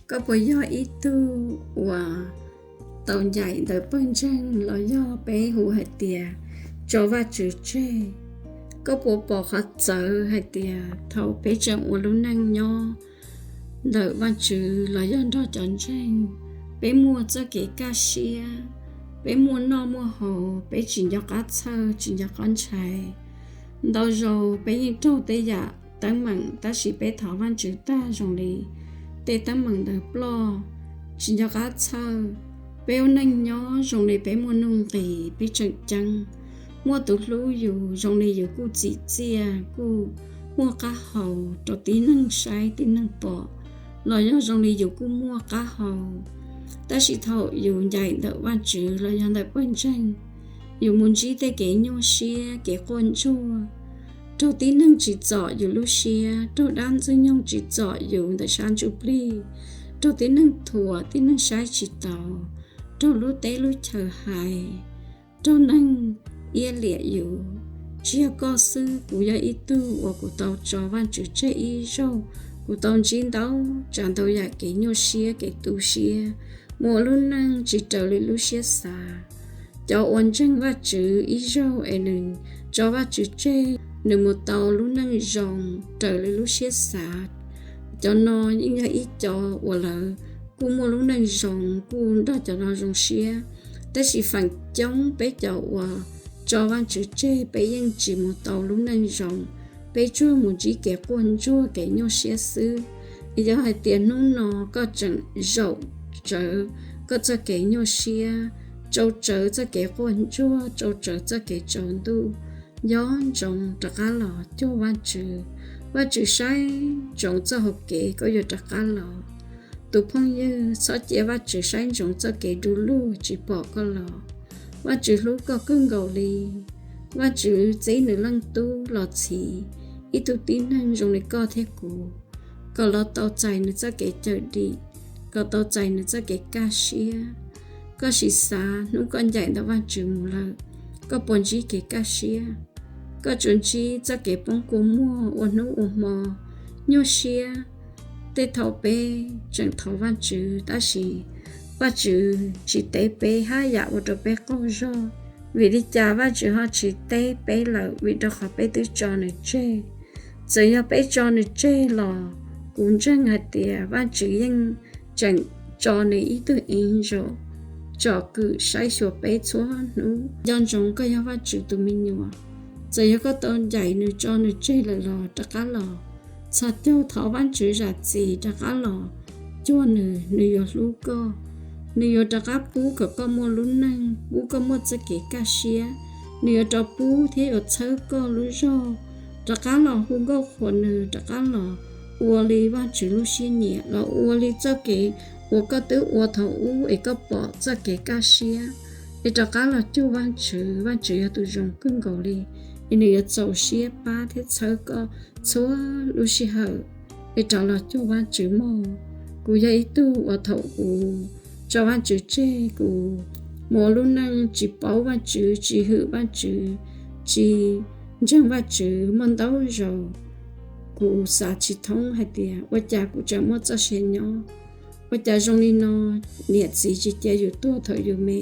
Koj puas yog ib tug uas tau ncaim ntawm pawg ntseeg los yog peb hu hais tias tso Vajtswv tseg? Koj puas pom qhov txawv hais tias thaum peb tseem ua lub neej nyob ntawm Vajtswv los yog nrog cov ntseeg, peb muaj txoj kev kaj siab, peb muaj noj muaj haus, peb tsis nco qab txhawj tsis nco qab ntshai? Ntau zaus peb yeej raug tej yam teeb meem tab sis peb thov Vajtswv tag zoo li tej teeb meem ntawd ploj, tsis nco qab txhawj. Peb ua neej nyob zoo li peb muaj nuj nqis, peb tseem ceeb. Muaj tus hlub yus zoo li yus kuj txim txiaj, kuj muaj qab hau rau tib neeg saib tib neeg pom, los yog zoo li yus kuj muaj qab hau. Tab sis thaum yus ncaim ntawm Vajtswv los yog ntawm pawg ntseeg, yus mus ntsib tej kev nyuaj siab kev quaj ntsuag, raug tib neeg tsim txom yus lub siab, raug dab ntxwg nyoog tsim txom yus ntawm sab ntsuj plig, raug tib neeg thuam tib neeg saib tsis taus, raug lub teb lub chaw hais, raug neeg iab liam yus. Tsis yog koj xwb, kuv yog ib tug uas kuv tau tso Vajtswv tseg ib zaug. Kuv tau ntsib ntau tsav ntau yam kev nyuaj siab kev tu siab, mus ua lub neej tsis raws li lub siab xav. Cov uas ntseeg Vajtswv ib zaug es nws tso Vajtswv tseg, nws mus tau lub neej zoo raws li lub siab xav, cov no yeej yog ib co uas lawv kuj muaj lub neej zoo, kuj nrog cov no zoo siab. Tab sis feem coob peb cov uas tso Vajtswv tseg, peb yeej tsis mus tau lub neej zoo, peb tsuas mus ntsib kev quaj ntsuag kev nyuaj siab xwb. Yog hais tias hnub no koj tseem zaum tsawv koj txoj kev nyuaj siab, tsau tsawv txoj kev quaj ntsuag, tsau tsawv txoj kev tsaus ntuj, nco ntsoov rov qab los cuag Vajtswv. Vajtswv saib ntsoov txoj hau kev koj yuav rov qab los. Tus phooj ywg, txhob cia Vajtswv saib ntsoov txoj kev du lug tsis pom koj los. Vajtswv hlub koj kawg nkaus li. Vajtswv txib nws leej tub los txhiv ib tug tib neeg zoo li koj thiab kuv, kom los tau txais nws txoj kev cawm dim, kom tau txais nws txoj kev kaj siab. Koj sim xav, hnub koj ncaim ntawm Vajtswv mus lawm, koj puas ntsib kev kaj siab? Koj tsuas ntsib txoj kev poob kua muag ua hnub ua hmo, nyuaj siab. Tej thaum peb tseem thov Vajtswv tab sis Vajtswv tsis teb peb hab yam ua rau peb qaug zog. Vim li cas Vajtswv ho tsis teb peb lawm? Vim rau qhov peb twb tso nws tseg. Txawm yog peb tso nws tseg los kuv ntseeg hais tias Vajtswv yeej tseem tso nws ib tug angel tsom kwm saib xyuas peb txhua hnub. Nco ntsoov koj yog Vajtswv tus me nyuam. Txawm yog koj tau ncaim nws tso nws tseg lawm los rov qab los txhos caug thov Vajtswv zam txim rov qab los cuag nws, nws yuav hlub koj. Nws yuav rov qab pub kom koj muaj lub neej, pub koj muaj txoj kev kaj siab. Nws yuav rov pub thiab yuav txhawb koj lub zog. Rov qab los hu nkauj qhuas nws, rov qab los ua li Vajtswv lub siab nyiam, los ua li txoj kev uas koj twb ua thaum ub es koj pom txoj kev kaj siab. Es rov qab los cuag Vajtswv, Vajtswv yog tus zoo kawg nkaus li, es nws yuav txaus siab pab thiab txhawb koj txhua lub sij hawm. Es rov los cuag Vajtswv mog. Kuv yog ib tug uas thaum kuv tso Vajtswv tseg, kuv mus ua lub neej tsis paub Vajtswv, tsis hwm Vajtswv, tsis ntseeg Vajtswv muaj ntau zaus. Kuv xav tsis thoob hais tias ua cas kuv tseem muaj txoj sia nyob. Ua cas zoo li no, niam txiv tsis cia yus tuag thaum yus me,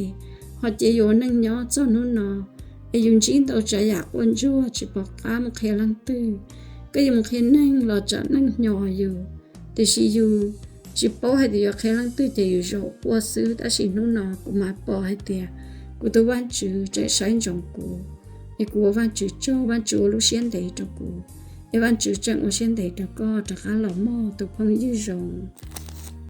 ho cia yus ua neej nyob txog hnub no, es yus ntsib ntau tsav yam quaj ntsuag tsis pom qab mus qhia leej twg. Koj yuav mus qhia neeg los tsam neeg hnyo yus, tiam sis yus tsis paub hais tias yuav qhia leej twg ces yus zaum quaj xwb. Tab sis hnub no kuv mam pom hais tias kuv tus Vajtswv tseem saib ntsoov kuv, es kuv ua Vajtswv tsaug, Vajtswv ua lub siab ntev rau kuv, es Vajtswv tseem ua siab ntev rau koj. Rov qab los mog tus phooj ywg zoo.